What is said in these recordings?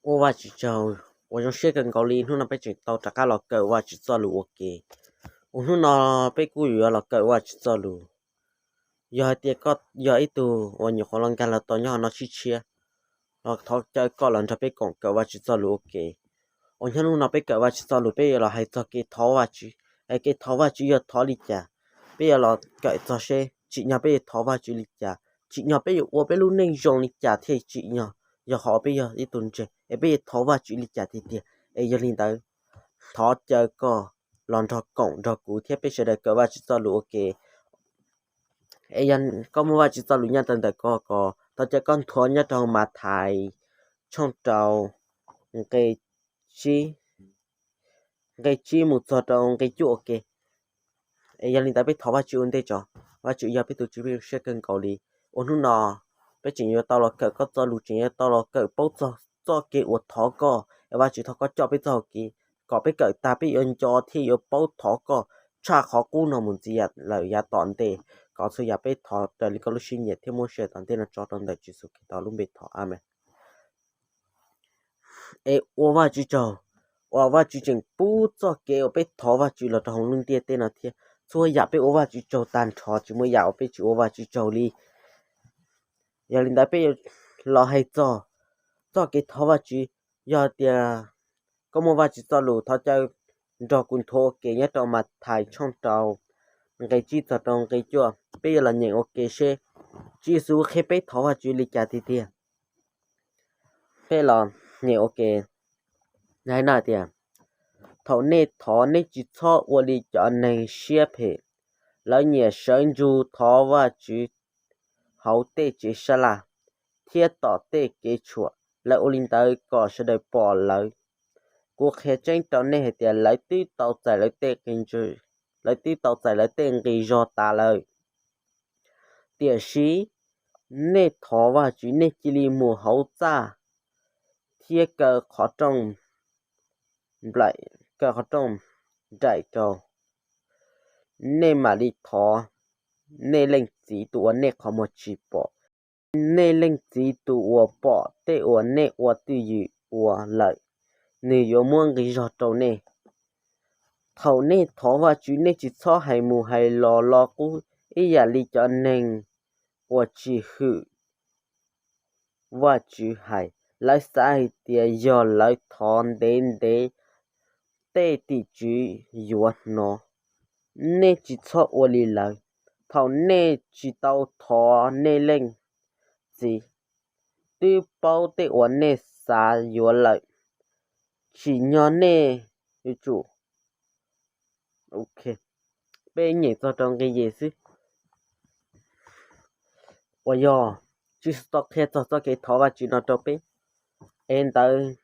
Ua Vajtswv tsaug uas zoo siab kawg nkaus li hnub no peb tseem tau rov qab los kawm Vajtswv txoj lus ua ke. Uas hnub no peb kuj yuav los kawm Vajtswv txoj lus. Yog hais tias koj yog ib tug uas nyuam qhuav los nkag los tau nyob no sib tshiab, los thov caw koj los nrog peb koom kawm Vajtswv txoj lus ua ke. Uas nyob hnub no peb kawm Vajtswv txoj lus peb yuav los hais txog kev thov Vajtswv, es kev thov Vajtswv yog thov li cas. Peb yuav los kawm txog seb tsim nyog peb yuav thov Vajtswv li cas, tsim nyog peb yuav ua peb lub neej zoo li cas thiaj tsim nyog, yog qhov peb yog ib tug ntseeg es peb yuav thov Vajtswv li cas tiag tiag. Es yog li ntawd, thov caw koj los nrog koom nrog kuv thiab peb sawv daws kawm Vajtswv txoj lus ua ke. Es yog koj muaj Vajtswv txoj lus nyob rau ntawm koj ko, thov caw koj nthuav nyob rau Mathais tshooj rau nqe tsib, nqe tsib mus txog rau nqe cuaj ua ke. Es yog li ntawd peb thov Vajtswv ua ntej tso. Vajtswv yog peb tus Tswv, peb zoo siab kawg nkaus li uas hnub no peb tseem yuav tau los kawm koj txoj lus, tseem yuav tau los kawm paub txog txoj kev uas thov koj. Es Vajtswv thov koj coj peb txoj hau kev kom peb kawm tag peb yuav nco thiab yuav paub thov koj tshaj qhov qub no mus ntxiv lawm yav tom ntej, kom txhua yam peb thov raws li koj lub siab nyiam thiab muab sij hawm tom ntej no tso rau ntawm Tswv Yexus Khetos lub npe thov, amees. Es ua Vajtswv tsaug uas Vajtswv tseem pub txoj kev uas peb thov Vajtswv los rau hauv lub ntiaj teb no thiab. Txhua yam peb ua Vajtswv tsaug tag nrho, tsis muaj yam uas peb tsis ua Vajtswv tsaug li. Yog li ntawd peb yuav los hais txog txoj kev thov Vajtswv. Yog tias koj muaj Vajtswv txoj lus, thov caw nrog kuv nthuav ua ke nyob rau Mathais tshooj rau nqe tsib txog rau nqe cuaj, peb yuav los nyeem ua ke seb Tswv Yexus qhia peb thov Vajtswv li cas tiag tiag. Peb los nyeem ua ke. Hais no tias, thaum nej thov, nej tsis txhob ua li cov neeg siab phem. Lawv nyiam sawv ntsug thov Vajtswv hauv tej tsev sab laj thiab tom tej kev tshuam. Lawv ua li ntawd kom sawv daws pom lawv. Kuv qhia tseeb rau nej hais tias lawv twb tau txais lawv tej nqi zog tas lawm. Tiam sis nej thov Vajtswv, nej cia li mus hauv txaj thiab kaw qhov rooj nraim rau. Nej mam li thov nej Leej Txiv tus uas nej qhov muag tsis pom. Nej Leej Txiv tus uas pom tej uas nej ua twj ywm ua lawm, nws yuav muab nqi zog rau nej. Thaum nej thov Vajtswv, nej tsis txhob hais mus hais los lo qub ib yam li cov neeg uas tsis hwm Vajtswv hais. Lawv xav hais tias yog lawv thov ntev ntev tej tim tswv yuav hnov. Nej tsis txhob ua li lawv. Thaum nej tsis tau thov, nej Leej Txiv twb paub tej uas nej xav yuav lawm. Tsim nyog nej yuav tsum, peb nyeem txog rau nqe yim xwb, uas yog Tswv Yexus tau qhia txog txoj kev thov Vajtswv no rau peb. Es ntawd,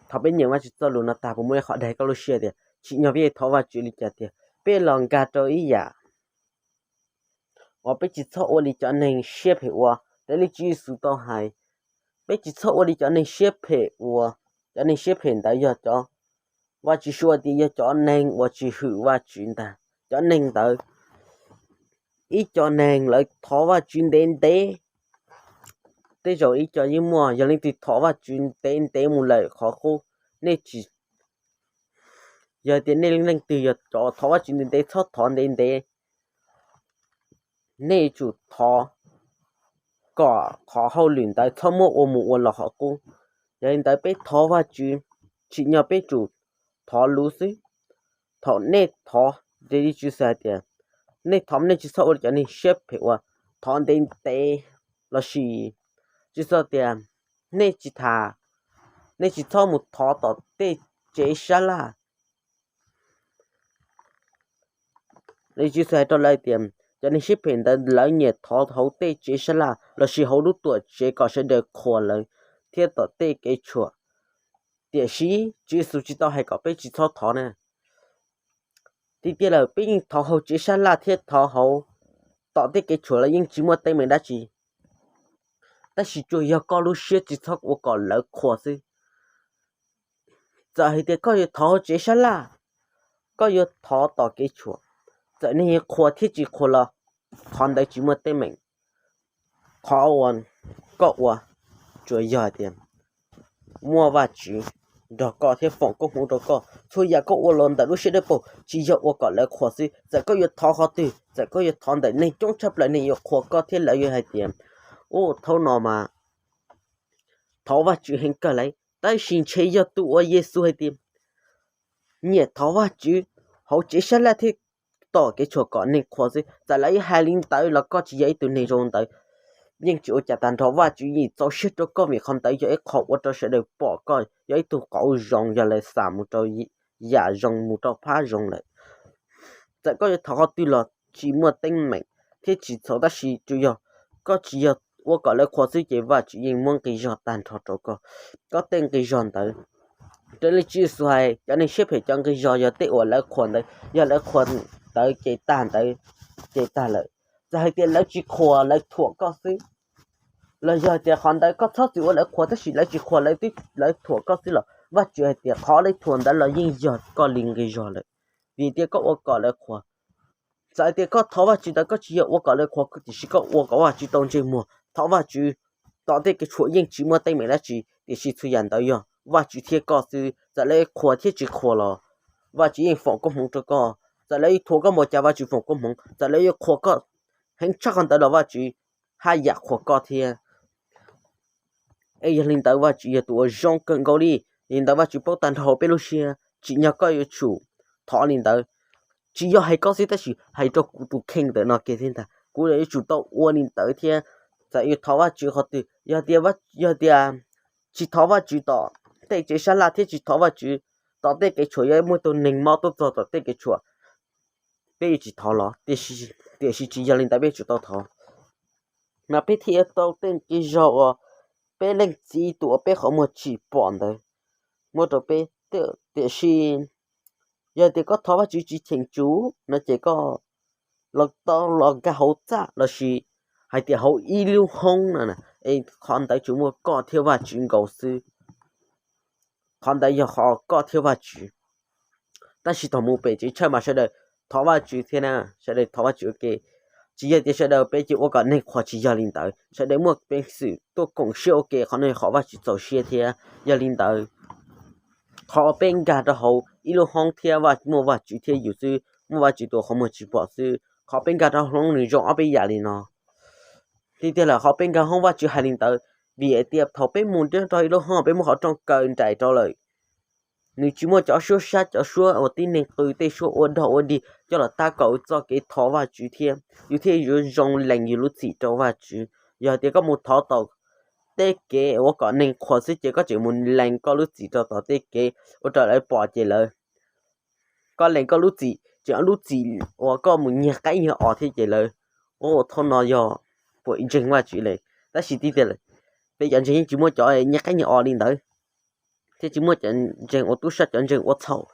thaum peb nyeem Vajtswv txoj lus no tag, puas muaj ib qhov dag koj lub siab tias tsim nyog peb yuav thov Vajtswv li cas tiag? Peb los nkag rau ib yam uas peb tsis txhob ua li cov neeg siab phem ua. Raws li Tswv Yexus tau hais, peb tsis txhob ua li cov neeg siab phem ua. Cov neeg siab phem ntawd yog cov, Vajtswv suav tias yog cov neeg uas tsis hwm Vajtswv ntag. Cov neeg ntawd, ib co neeg lawv thov Vajtswv ntev ntev, tej zaum ib co yeej muaj, yog leej twg thov Vajtswv ntev ntev mus lawm qhov qub, nej tsis, yog tias nej leej twg yog cov thov Vajtswv ntev ntev, txhob thov ntev ntev, nej yuav tsum thov kom qhov hauj lwm ntawd txhob muab ua mus ua los qhov qub. Yog li ntawd peb thov Vajtswv, tsim nyog peb tsum thov luv xwb. Thaum nej thov, raws li Tswv Yexus hais tias, nej thov nej tsis txhob ua li cov neeg siab phem uas thov ntev ntev, lossis Tswv Yexus tias, nej tsis tham, nej tsis txhob mus thov tom tej tsev sab laj. Li Tswv Yexus hais rau lawv tias, cov neeg siab phem ntawd lawv nyiam thov hauv tej tsev sab laj lossis hauv lub tuam tsev kom sawv daws qhuas lawv thiab tom tej kev tshuam. Tiam sis Tswv Yexus tsis tau hais kom peb tsis txhob thov na. Tiag tiag lawm peb yeej thov hauv tsev sab laj thiab thov hauv tom tej kev tshuam los yeej tsis muaj teeb meem dab tsi. Tab sis tsuas yog koj lub siab tsis txhob ua kom lawv qhuas xwb. Txawm hais tias koj yuav thov hauv tsev sab laj, koj yuav thov tom kev tshuam, txawm neeg yuav qhuas thiab tsis qhuas los qhov ntawd tsis muaj teeb meem. Qhov uas koj ua tsuas yog hais tias muaj Vajtswv nrog koj thiab foom koob hmoov rau koj. Txhua yam koj ua los ntawm lub siab dawb paug tsis yog ua kom lawv qhuas xwb. Txawm koj yuav thov qhov twg, txawm koj yuav thov ntawm neeg coob tshaj plaws, neeg yuav qhuas koj thiab lawv yuav hais tias, u, thaum no mas thov Vajtswv heev kawg lawm. Tab sis ntshe yog tus uas Yexus hais tias nyiam thov Vajtswv hauv tsev sab laj thiab tom kev tshuam kom neeg qhuas xwb. Txawm lawv yuav hais li ntawd los koj tsis yog ib tug neeg zoo ntawd. Yeej tsis ua cas, tag nrho Vajtswv yeej txaus siab rau koj, vim qhov ntawd yog ib qho ua rau sawv daws pom koj yog ib tug qauv zoo, yog lawv xam mus rau yam zoo, mus rau phab zoo lawm. Txawm koj yuav thov qhov twg los tsis muaj teeb meem thiab tsis txhaum, tab sis tsuas yog koj tsis yog ua kom lawv qhuas xwb ces Vajtswv yeej muab nqi zog tag nrho rau koj. Koj tej nqi zog ntawd, raws li Tswv Yexus hais, cov neeg siab phem cov nqi zog yog tej uas lawv qhuas ntawd, yog lawv qhuas ntawd ces tag ntawd, ces tag lawm. Txawm hais tias lawv tsis qhuas, lawv thuam koj xwb, los yog tias qhov ntawd koj txhob txwm ua lawv qhuas tab sis lawv tsis qhuas, lawv twb, lawv thuam koj xwb los Vajtswv hais tias qhov lawv thuam ntawd los yeej yog koj li nqi zog lawm, vim tias koj ua kom lawv qhuas. Txawm hais tias koj thov Vajtswv ntawd koj tsis yog ua kom lawv qhuas, tiam sis koj ua kom Vajtswv tau ntsej muag. Thov Vajtswv tom tej kev tshuam yeej tsis muaj teeb meem dab tsi, tiam sis txhua yam ntawd yog Vajtswv thiab koj xwb. Txawm lawv qhuas thiab tsis qhuas los Vajtswv yeej foom koob hmoov rau koj. Txawm lawv yuav thuam koj npaum cas Vajtswv foom koob hmoov, txawm lawv yuav qhuas koj heev tshaj qhov ntawd los Vajtswv haj yam qhuas koj thiab. Es yog li ntawd Vajtswv yog tus uas zoo kawg nkaus li. Yog li ntawd Vajtswv paub tag nrho hauv peb lub siab, tsim nyog koj yuav tsum thov li ntawd. Tsis yog hais koj xwb tab sis hais rau kuv tus kheej ntawm no kiag thiab ntag, kuv yuav tsum tau ua li ntawd thiab. Txawm yuav thov Vajtswv qhov twg, yog tias, yog tias tsis thov Vajtswv tom tej tsev sab laj thiab tsis thov Vajtswv tom tej kev tshuam, yog muaj tus neeg mob tuaj txog tom tej kev tshuam, peb yuav tsis thov los? Tiam sis tsis yog li ntawd, peb tsum tau thov. Mas peb thiaj yuav tau tej nqi zog uas peb leej txiv tus uas peb qhov muag tsis pom ntawd muab rau peb. Tiam sis yog tias koj thov Vajtswv tsis cheem tsum no ces koj los tau los nkag hauv txaj lossis hais tias hauv ib lub hoob no, es qhov ntawd tsuas muaj koj thiab Vajtswv nkaus xwb. Qhov ntawd yog qhov koj thiab Vajtswv. Tab sis thaum mus pem tsev tsawg mas sawv daws thov Vajtswv thiab na, sawv daws thov Vajtswv ua ke. Tsis yog tias sawv daws peb cia ua kom neeg qhuas, tsis yog li ntawd. Sawv daws muaj peev xwm tuaj koom siab ua ke, qhov no yog qhov Vajtswv txaus siab thiab. Yog li ntawd, qhov uas peb nkag rau hauv ib lub hoob thiab muaj Vajtswv thiab yus xwb, muaj Vajtswv tus qhov muag tsis pom xwb, qhov peb nkag rau hoob nws zoo ob peb yam li no. Tiag tiag lawm, qhov peb nkag hoob Vajtswv hais li ntawd, vim hais tias thaum peb mus nyob rau ib lub hoob peb muab qhov rooj kaw nraim rau lawm, nws tsis muaj cov suab sab, cov suab uas tib neeg qw tej suab ua dog ua dig coj los tab kaum txoj kev thov Vajtswv thiab yus thiaj yuav zoo lees yus lub txim rau Vajtswv. Yog tias koj mus thov tom tej kev ua kom neeg qhuas xwb ces koj tseem mus lees koj lub txim rau tom tej kev ua rau lawv pom ces lawv, koj lees koj lub txim ces lub txim uas koj mus nyiag qaib nyiag os thiab ces lawv, ua thaum no yog puas ntseeg Vajtswv li. Tab sis tiag tiag lawm, peb cov ntseeg yeej tsis muaj cov nyiag qaib nyiag os li ntawd, thiab tsis muaj cov ntseeg ua tub sab, cov ntseeg ua txhaum.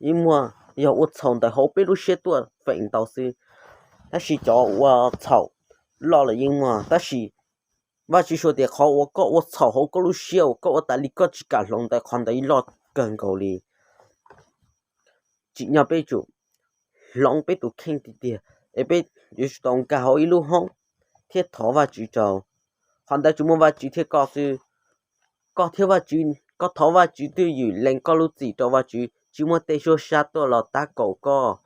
Yeej muaj, yog ua txhaum ntawm hauv peb lub siab tuaj feem ntau xwb, tab sis cov ua txhaum loj lawm yeej muaj. Tab sis Vajtswv suav tias qhov uas koj ua txhaum hauv koj lub siab uas koj ua tas li koj tsis kam hloov ntawd, qhov ntawd loj kawg nkaus li. Tsim nyog peb tsum hloov peb tus kheej tiag tiag, es peb yuav tsum tau nkag hauv ib lub hoob thiab thov Vajtswv rau. Qhov ntawd tsuas muaj Vajtswv thiab koj xwb. Koj thiab Vajtswv, koj thov Vajtswv twj ywm lees koj lub txim rau Vajtswv, tsis muaj tej suab sab tuaj los tab kaum koj,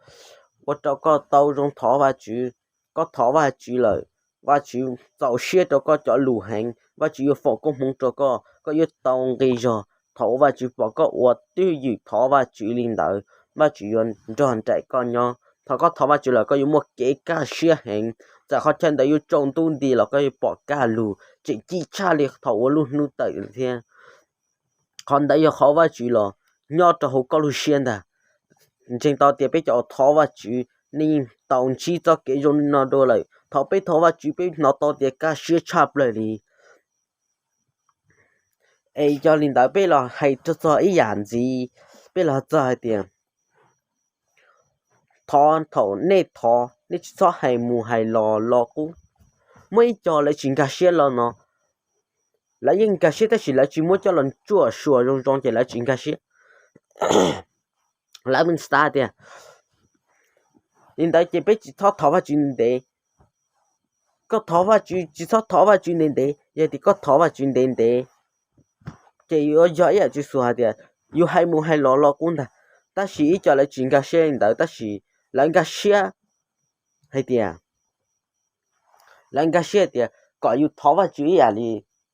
ua rau koj tau zoo thov Vajtswv. Koj thov Vajtswv lawm, Vajtswv txaus siab rau koj cov lus heev, Vajtswv yuav foom koob hmoov rau koj, koj yuav tau nqi zog. Thaum uas Vajtswv pom koj ua twj ywm thov Vajtswv li ntawd, Vajtswv yuav nrog nraim koj nyob. Thaum koj thov Vajtswv lawm koj yuav muaj kev kaj siab heev, txawm qhov chaw ntawd yuav tsaus ntuj nti los koj yuav pom kaj lug tseem ci tshaj li thaum ua lub hnub tawm thiab. Qhov ntawd yog qhov Vajtswv los nyob rau hauv koj lub siab ntag. Ntseeg tau tias peb cov uas thov Vajtswv nej yeej tau ntsib txoj kev zoo li no dua lawm. Thaum peb thov Vajtswv peb hnov tau tias kaj siab tshaj plaws li. Es yog li ntawd peb los hais txog ib yam ntxiv, peb los txog hais tias thov, thaum nej thov nej tsis txhob hais mus hais los lo qub. Muaj ib co lawv tsis nkag siab los no, lawv yeej nkag siab tab sis lawv tsis muab coj los tsuam suas zoo zoo ces lawv tsis nkag siab. Lawv xav tias li ntawd ces peb tsis txhob thov Vajtswv ntev. Koj thov Vajtswv, tsis txhob thov Vajtswv ntev ntev. Yog tias koj thov Vajtswv ntev ntev, Ces yuav yog ib yam Tswv Yexus hais tias yus hais mus hais los los qub ntag, tab sis ib co lawv tsis nkag siab li ntawd, tab sis lawv nkag siab hais tias, lawv nkag siab hais tias kom yus thov Vajtswv ib yam li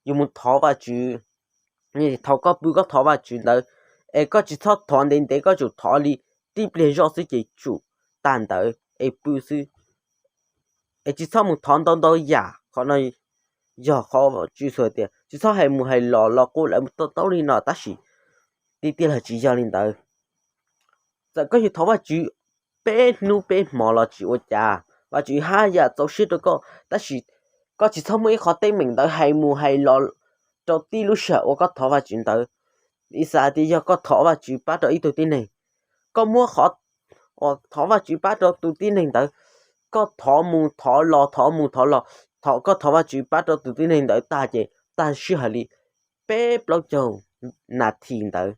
yus mus thov Vajtswv. Thaum koj pw koj thov Vajtswv ntawd, es koj tsis txhob thov ntev ntev, koj tsum thov li tib pliag zoj xwb ces tsum tag ntawd es pw xwb. Es tsis txhob mus thov ntau ntau yam. Qhov no yog qhov Tswv Yexus tias tsis txhob hais mus hais los los qub. Lawv tau taub li no tab sis tiag tiag los tsis yog li ntawd. Txawm koj yuav thov Vajtswv peb hnub peb hmo los tsis ua cas, Vajtswv haj yam txaus siab rau koj, tab sis koj tsis txhob muab ib qhov teeb meem ntawd hais mus hais los rau tib lub sij hawm uas koj thov Vajtswv ntawd. Ib xav tias yog koj thov Vajtswv pab rau ib tug tib neeg, koj muab qhov uas thov Vajtswv pab rau tus tib neeg ntawd, koj thov mus thov los thov mus thov los, thaum koj thov Vajtswv pab rau tus tib neeg ntawd tag ces tag sij hawm li peb plaub caug nas this ntawd.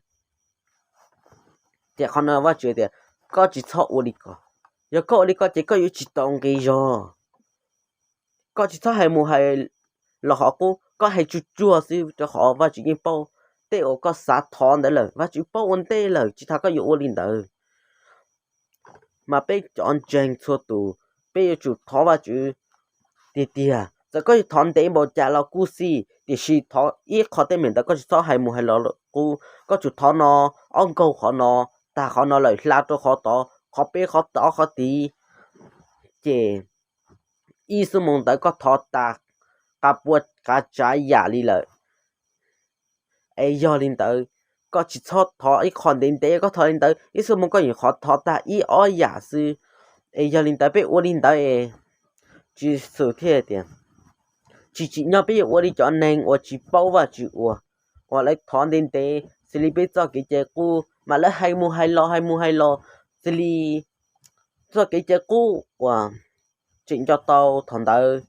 Ces qhov no Vajtswv tias koj tsis txhob ua li ko. Yog koj ua li ko ces koj yuav tsis tau nqi zog. Koj tsis txhob hais mus hais los qhov qub, koj hais tsuag tsuag xwb rau qhov Vajtswv yeej paub tej uas koj xav thov ntawd lawm. Vajtswv paub ua ntej lawm, tsis tas koj yuav ua li ntawd. Mas peb cov ntseeg txhua tus, peb yuav tsum thov Vajtswv tiag tiag. Txawm koj yuav thov ntev npaum cas los kuj xij, tiam sis thov ib qho teeb meem ntawd koj tsis txhob hais mus hais los qub. Koj tsum thov no, ob nkaug qhov no, tag qhov no lawm hla rau qhov tod, qhov peb qhov tod qhov tid, ces ib xuab moos ntawd koj thov tag qab pua qab tsav yam li lawm. Es yog li ntawd, koj tsis txhob thov ib qho ntev ntev, koj thov li ntawd ib xuab moos koj yeej qhov thov tag ib ob yam xwb. Es yog li ntawd peb ua li ntawd es Tswv Yexus thiaj tias tsis tsim nyog peb yuav ua li cov neeg uas tsis paub Vajtswv ua, uas lawv thov ntev ntev xws li peb txoj kev cai qub, mas lawv hais mus hais los hais mus hais los xws li txoj kev cai qub uas tseem nco tau thaum ntawd,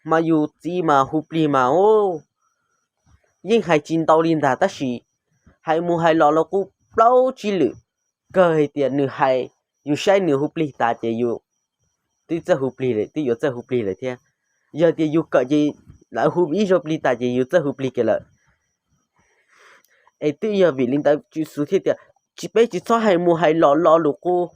mas yus txiv mas hu plig mas yeej hais tsis ntau li ntag, tab sis hais mus hais los los qub plaub tsib lwm, kawg hais tias nws hais, yus saib nws hu plig tas ces yus twb txawj hu plig lawm, twb yuav txawj hu plig lawm thiab. Yog tias yus kawm ces lawv hu ib zaug plig tas ces yus txawj hu plig kiag lawm. Es twb yog vim li ntawd Tswv Yexus thiaj tias tsis, peb tsis txhob hais mus hais los lo lus qub,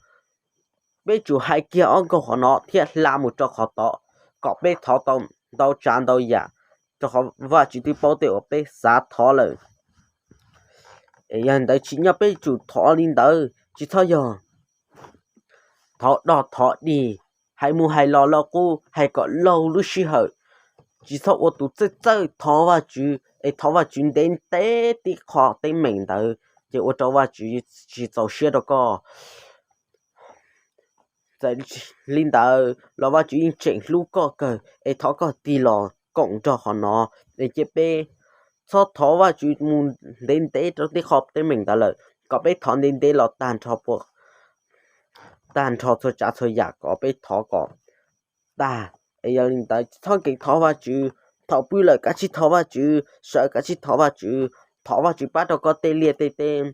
peb tsum hais kiag ob nkaug qhov no thiab hla mus rau qhov tod, kom peb thov tau ntau tsav ntau yam, rau qhov Vajtswv twb paub tej uas peb xav thov lawm. Es yog li ntawd tsim nyog peb tsum thov li ntawd, tsis txhob yog thov dog thov dig, hais mus hais los lo qub, hais kom laug lub sij hawm. Tsis txhob ua tus txawj txawj thov Vajtswv es thov Vajtswv ntev ntev tib qho teeb meem ntawd, ces ua rau Vajtswv tsis txaus siab rau koj. Txawm li ntawd los Vajtswv yeej tseem hlub koj kawg, es thov koj tig los koom nrog qhov no. Es cia peb txhob thov Vajtswv mus ntev ntev rau tib qho teeb meem ntawd lawm, kom peb thov ntev ntev los tag nrho, tag nrho txhua tsav txhua yam kom peb thov kom tag. Es yog li ntawd txhob nkees thov Vajtswv, thaum pw lawm kav tsij thov Vajtswv, sawv kav tsij thov Vajtswv, thov Vajtswv pab rau koj tej liaj tej teb.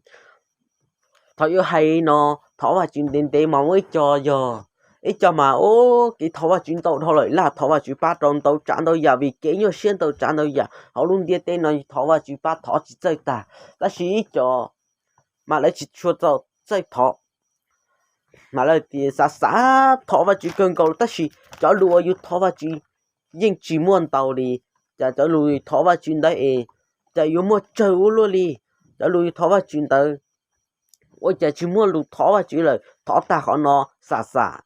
Thaum yuav hais no, thov Vajtswv ntev ntev mas muaj ib co yog, ib co mas ua kev thov Vajtswv ntau dhau lawm, lam thov Vajtswv pab rau ntau tsav ntau yam, vim kev nyuaj siab ntau tsav ntau yam hauv lub ntiaj teb no thov Vajtswv pab thov tsis txawj tag. Tab sis ib co mas lawv tsis tshua txawj thov, mas lawv tias xav xav thov Vajtswv kawg nkaus, tab sis cov lus uas yus thov Vajtswv yeej tsis muaj ntau li. Cas cov lus thov Vajtswv ntawd es cas yuav muaj tsawg ua luaj li. Cov lus yus thov Vajtswv ntawd ua cas tsis muaj lus thov Vajtswv lawm, thov tag qhov no xam xam,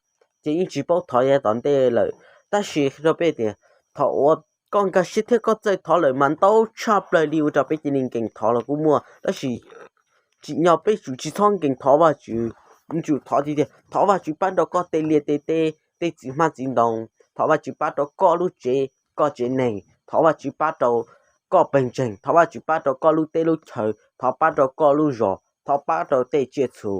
ces yeej tsis paub thov yav tom ntej lawm. Tab sis rau peb tias, thaum uas koj nkag siab thiab koj txawj thov lawm mas ntau tshaj plaws li, ua rau peb cia li nkees thov los kuj muaj. Tab sis tsim nyog peb tsum tsis txhob nkees thov Vajtswv, tsum thov tiag tiag, thov Vajtswv pab rau koj tej liaj tej teb, tej txiv hmab txiv ntoo, thov Vajtswv pab rau koj lub tsev, koj tsev neeg, thov Vajtswv pab rau koj pawg ntseeg, thov Vajtswv pab rau koj lub teb lub chaw, thov pab rau koj lub zos, thov pab rau tej tsiaj txhu,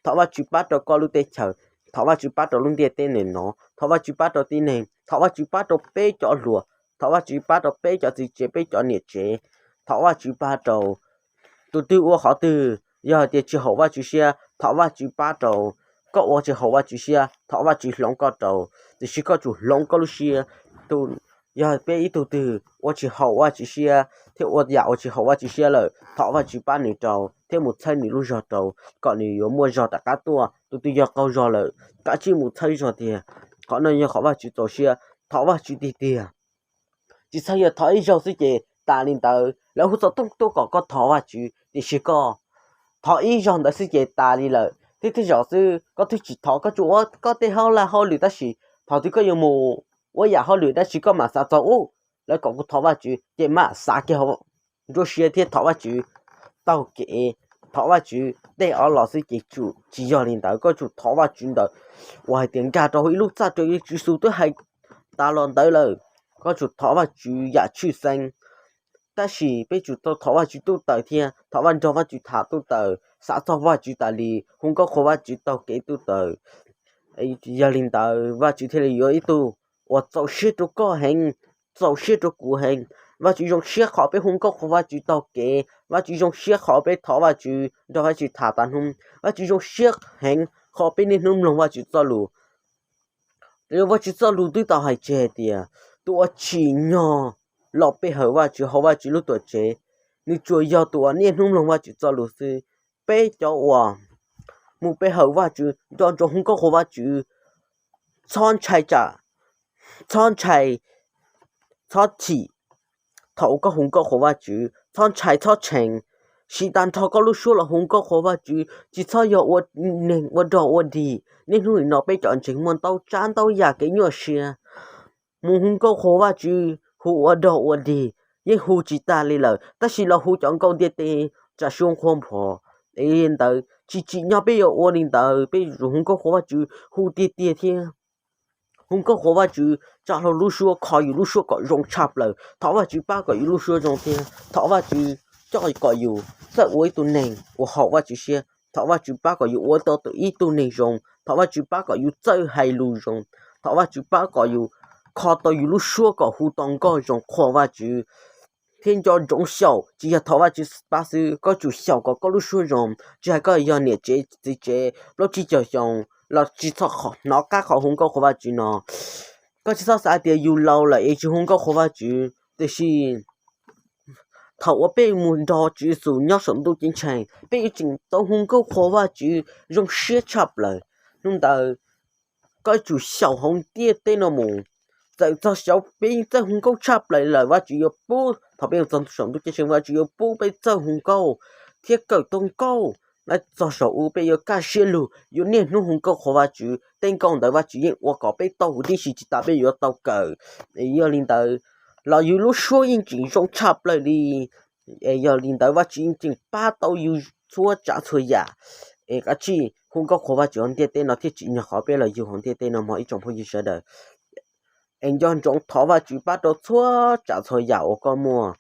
thov Vajtswv pab rau koj lub teb chaws, thov Vajtswv pab rau lub ntiaj teb ntawm no, thov Vajtswv pab rau tib neeg, thov Vajtswv pab rau peb cov hluas, thov Vajtswv pab rau peb cov txiv tsev, peb cov niam tsev, thov Vajtswv pab rau tus twg ua qhov twg, yog hais tias tsis haum Vajtswv siab, thov Vajtswv pab rau. Koj ua tsis haum Vajtswv siab, thov Vajtswv hloov koj rau, tiam sis koj tsum hloov koj lub siab. Tus Yog peb ib tug twg ua tsis haum Vajtswv siab thiab ua yam uas tsis haum Vajtswv siab lawm, thov Vajtswv pab nws rau thiab mus txhawb nws lub zog rau, kom nws yuav muaj zog rov qab tuaj. Tus twg yog qaug zog lawm, kav tsij mus txhawb zog tiag. Qhov no yog qhov Vajtswv txaus siab, thov Vajtswv tiag tiag. Tsis txhob yog thov ib zaug xwb ces tas li ntawd, lawv hu xov tooj tuaj kom koj thov Vajtswv tiam sis koj thov ib zaug ntawd xwb ces tas li lawm. Thiab tej zaum xwb koj twb tsis thov, koj tsuas ua koj tej hauj laj hauj lwm, tab sis thaum twg koj yuav mus ua yam hauj lwm dab tsi koj mam xav txog, u, lawv kom kuv thov Vajtswv, ces mam xav kiag nruab siab thiab thov Vajtswv taug kev, thov Vajtswv tej ob los xwb ces tsum tsis yog li ntawd. Koj tsum thov Vajtswv ntawm uas hais tias nkag rau hauv ib lub txaj rau Tswv Yexus twb hais tas los ntawd lawm. Koj tsum thov Vajtswv yam tshwj xeeb. Tab sis peb tsum tau thov Vajtswv tub taws thiab thov Vaj nrog Vajtswv tham tub taws, xav txog Vajtswv tas li, hu nkauj qhuas Vajtswv taug kev tub taws. Yog li ntawd Vajtswv thiaj li yuav ib tug uas txaus siab rau koj heev, txaus siab rau kuv heev. Vajtswv zoo siab qhov peb hu nkauj qhuas Vajtswv taug kev, Vajtswv zoo siab qhov peb thov Vajtswv nrog Vajtswv tham tas hnub, Vajtswv zoo siab heev qhov peb niaj hnub mloog Vajtswv txoj lus. Vajtswv txoj lus twb tau hais tseg hais tias tus uas tsim nyog los pe hawm Vajtswv hauv Vajtswv lub tuam tsev, nws tsuas yog tus uas niaj hnub mloog Vajtswv txoj lus xwb. Peb cov uas mus pe hawm Vajtswv nco ntsoov hu nkauj qhuas Vajtswv, txhob ntshai tsam, txhob ntshai, txhob chim thaum koj hu nkauj qhuas Vajtswv, txhob ntshai txhob tshee, siv tag nrho koj lub suab los hu nkauj qhuas Vajtswv. Tsis txhob yog ua neeg ua dog ua dig. Niaj hnub nim no peb cov ntseeg muaj ntau tsav ntau yam kev nyuaj siab, mus hu nkauj qhuas Vajtswv hu ua dog ua dig yeej hu tsis tag li lawm, tab sis los hu cov nkauj ntiaj teb tsa suab nqhuab npho. Es li ntawd tsis tsim nyog peb yuav ua li ntawd, peb yuav tsum hu nkauj qhuas Vajtswv hu tiag tiag thiab hu nkauj qhuas Vajtswv tsa hlo lub suab, kho yus lub suab kom zoo tshaj plaws, thov Vajtswv pab kom yus lub suab zoo thiab thov Vajtswv coj kom yus txawj ua ib tug neeg uas haum Vajtswv siab, thov Vajtswv pab kom yus ua tau ib tug neeg zoo, thov Vajtswv pab kom yus txawj hais lus zoo, thov Vajtswv pab kom yus kho tau yus lub suab kom hu tau nkauj zoo qhuas Vajtswv thiab nco ntsoov xyaum. Tsis yog thov Vajtswv pab xwb, koj tsum xyaum kom koj lub suab zoo. Tsis hais koj yog niam tsev txiv tsev plaub tsib caug xyoo los tsis txhob hnov qab qhov hu nkauj qhuas Vajtswv no. Koj tsis txhob xav tias yus laus lawm es tsis hu nkauj qhuas Vajtswv, tiam sis thaum uas peb mus nrog Tswv Yexus nyob saum ntuj ceeb tsheej, peb yuav tseem tau hu nkauj qhuas Vajtswv zoo siab tshaj plaws. Hnub ntawd koj tsum xyaum hauv ntiaj teb no mus. Txawm txog xyov peb yeej txawj hu nkauj tshaj plaws lawm, Vajtswv yuav pub, thaum peb mus txog saum ntuj ceeb tsheej Vajtswv yuav pub peb txawj hu nkauj thiab kawm tau nkauj. Txog saum ub peb yuav kaj siab lug, yuav niaj hnub hu nkauj qhuas Vajtswv. Tej nkauj ntawd Vajtswv yeej ua kom peb tau huv tib si, tsis tas peb yuav tau kawm. Yog li ntawd los yus lub suab yeej tseem zoo tshaj plaws li. Es yog li ntawd Vajtswv yeej tseem pab tau yus txhua tsav txhua yam. Es kav tsij hu nkauj qhuas Vajtswv hauv ntiaj teb no thiaj tsim nyog qhov peb los yug hauv ntiaj teb no mog ib tsoom phooj ywg sawv daws. Es nco ntsoov thov Vajtswv pab rau txhua tsav txhua yam uas koj muaj.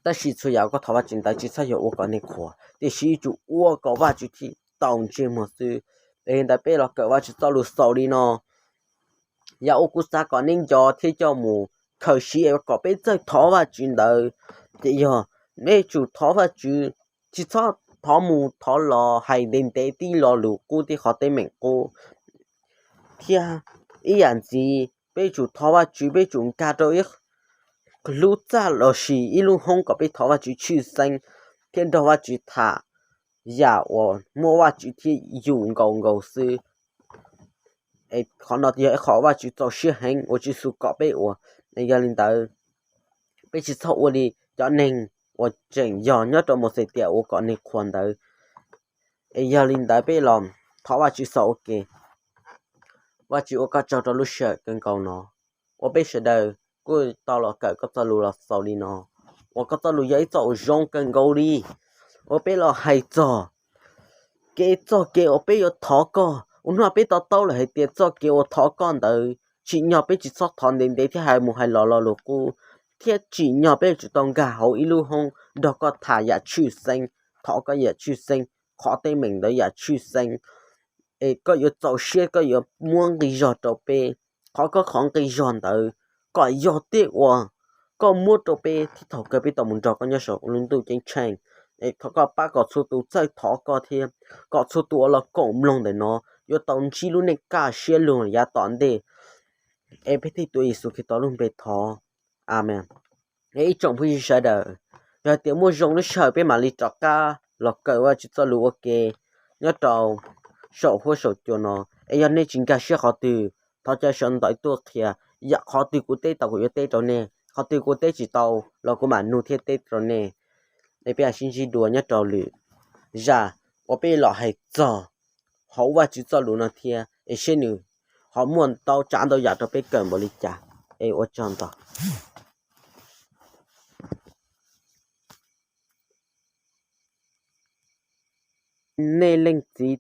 Tab sis txhua yam uas koj thov Vajtswv ntawd tsis txhob yog ua kom neeg qhuas, tiam sis yuav tsum ua kom Vajtswv thiaj tau ntsej muag xwb. Es li ntawd peb los kawm Vajtswv txoj lus xaus li no. Yog ua kuv xav kom nej nco thiab coj mus khaws siv kom peb txawj thov Vajtswv ntawd, ces yog peb tsum thov Vajtswv, tsis txhob thov mus thov los hais ntev ntev tib lo lus qub tib qhov teeb meem qub. Thiab ib yam ntxiv peb tsum thov Vajtswv, peb tsum nkag rau ib lub txaj los sis ib lub hoob kom peb thov Vajtswv tshwj xeeb thiab nrog Vajtswv tham yam uas muaj Vajtswv thiab yus nkaus nkaus xwb. Qhov no yog ib qho Vajtswv txaus siab heev uas Tswv Yexus kom peb ua. Yog li ntawd, peb tsis txhob ua li cov neeg uas tseem yog nyob rau Mauxes tiam ua kom neeg qhuas ntawd. Es yog li ntawd peb los thov Vajtswv xaus ua ke. Vajtswv ua koj tsaug rau lub sij hawm kawg nkaus no uas peb sawv daws kuj tau los kawm koj txoj lus los xaus li no, uas koj txoj lus yog ib txoj uas zoo kawg nkaus li, uas peb los hais txog kev, txoj kev uas peb yuav thov koj. Ua hnub no peb to taub lawm hais tias txoj kev uas thov koj ntawd tsim nyog peb tsis txhob thov ntev ntev thiab hais mus hais los lo lus qub, thiab tsim nyog peb yuav tsum tau nkag hauv ib lub hoob nrog koj tham yam tshwj xeeb, thov koj yam tshwj xeeb, qhov teeb meem ntawd yam tshwj xeeb. Es koj yuav txaus siab koj yuav muab nqi zog rau peb, qhov koj qhov nqi zog ntawd kom yog tej uas koj muab rau peb thiab thaum kawg peb tau mus nrog koj nyob saum lub ntuj ceeb tsheej. Es thov koj pab kom txhua tus txawj thov koj thiab kom txhua tus uas los koom mloog ntawm no yuav tau ntsib lub neej kaj siab lug yav tom ntej. Es peb thiaj tuav Yexus Khetos lub npe thov. Amees. Es ib tsoom phooj ywg sawv daws, yog tias muaj zoo lub sij hawm peb mam li rov qab los kawm Vajtswv txoj lus ua ke nyob rau saum huab saum cua no. Es yog nej tsis nkag siab qhov twg, thov caw sawv ntxov tuaj qhia, yam qhov twg kuv teb tau kuv yuav teb rau nej, qhov twg kuv teb tsis tau los kuv mam nug thiab teb rau nej. Es peb mam sib ntsib dua nyob rau lwm zaj uas peb los hais txog hauv Vajtswv txoj lus no thiab es seb nws ho muaj ntau tsav ntau yam rau peb kawm npaum li cas. Es ua tsaug ntau. Nej leej txiv